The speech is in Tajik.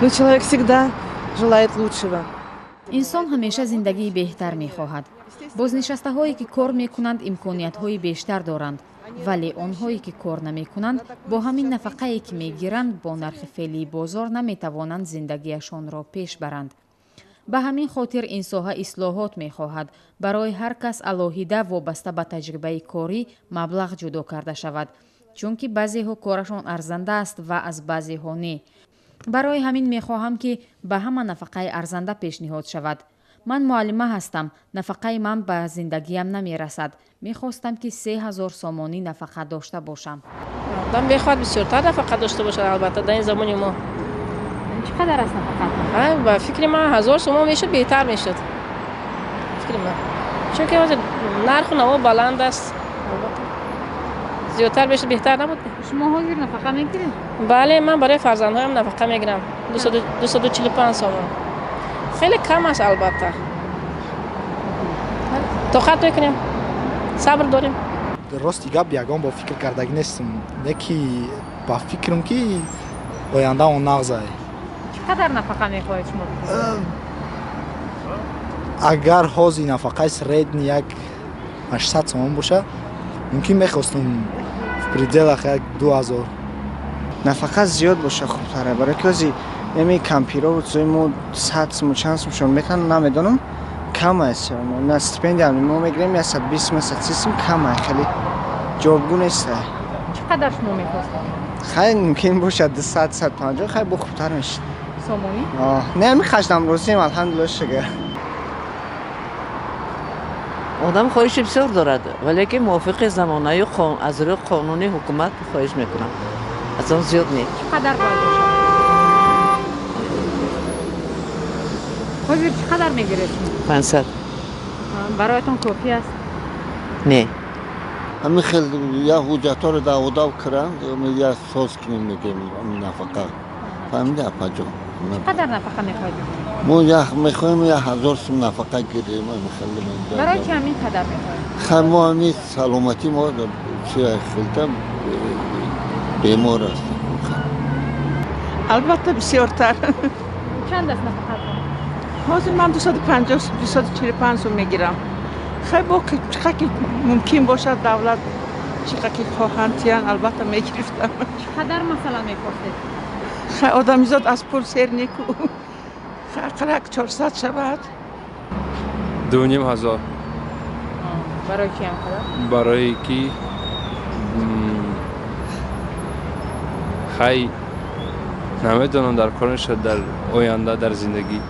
Но человек всегда желает лучшего. Инсон ҳамеша зиндагии беҳтар мехоҳад. Бознишастаҳое, ки кор мекунанд, имкониятҳои бештар доранд, вале онҳое, ки кор намекунанд, бо ҳамин нафақае, ки мегиранд, бо нархи феълии бозор наметавонанд зиндагиашонро пеш баранд. Ба ҳамин хотир ин соҳа ислоҳот мехоҳад. Барои ҳар кас алоҳида вобаста ба таҷрибаи корӣ маблағ ҷудо карда шавад, чунки баъзеҳо корашон арзанда аст ва аз баъзеҳо не. Барои ҳамин мехоҳам, ки ба ҳама нафақаи арзанда пешниҳод шавад. Ман муаллима ҳастам, нафақаи ман ба зиндагиям намерасад. Мехостам, ки 3000 сомонӣ нафақа дошта бошам. Одам мехоҳад бисёртар нафақа дошта бошад, албатта, дар ин замони мо. Чӣ қадар аст нафақатон? Ба фикри ман, 1000 сомон мешуд, беҳтар мешуд, фикри ман, чунки ҳозир нарху наво баланд аст. Албатта, зиёдтар мешуд, беҳтар набуд? Шумо ҳозир нафақа мегиред? Бале, ман барои фарзандҳоям нафақа мегирам, 245 сомон. Хеле кам аст, албатта. Тоқат мекунем, сабр дорем. Рости гап, ягон бо фикр кардагӣ нестам, не ки ба фикрам, ки оянда он нағзай. Чӣ қадар нафақа мехоҳед шумо? Агар ҳозир нафақаи средний як 800 сомон боша, мумкин мехостум в пределах як 2000. Нафақа зиёд боша, хубтаре, барои ки ҳозир эми кампиро чизои мо 100 суму чанд сумшон метан, намедонам, кам аст. На стипендия мо мегирем 120 сум, 130 сум, кам аст, хеле ҷавобгӯ нест. Чӣ қадар шумо мехостед? Хай, мумкин бошад 200, 150, хай, бо хубтар мешид. Сомонӣ? Не, ами хаштам росием, алҳамдулилла, шукр. Одам хоҳиши бисёр дорад, валекин мувофиқи замонаю аз рӯи қонуни ҳукумат хоҳиш мекунам, аз он зиёд не. Чӣ қадар бояд бошад? Ҳозир чӣ қадар мегиред шумо? 500. Бароятон кофӣ аст? Не. Ҳамин хел як ҳуҷҷатҳоро даводав кунанд, як соз кунем, мегӯем, нафақа, фаҳмиди, апаҷон? Чӣ қадар нафақа мехоҳед? Мо як мехоҳем 1000 сум нафақа гирем. Барои чи ҳамин қадар мехоҳед? Хай, мо ҳамин саломатӣ мо чи хелта бемор ҳастем. Албатта, бисёртар. Чанд аст нафақатон? Ҳозир ман 250, 245 сум мегирам. Хай, бо чӣ ки мумкин бошад, давлат чӣ ки хоҳанд тиян, албатта, мегирифтам. Чӣ қадар, масалан, мехостед? Хай, одамизод аз пул сер неку. Ақал як 400 шавад. 2500. Барои чи ҳам қадар? Барои ки хай, намедонам, дар кор мешавад дар оянда, дар зиндагӣ.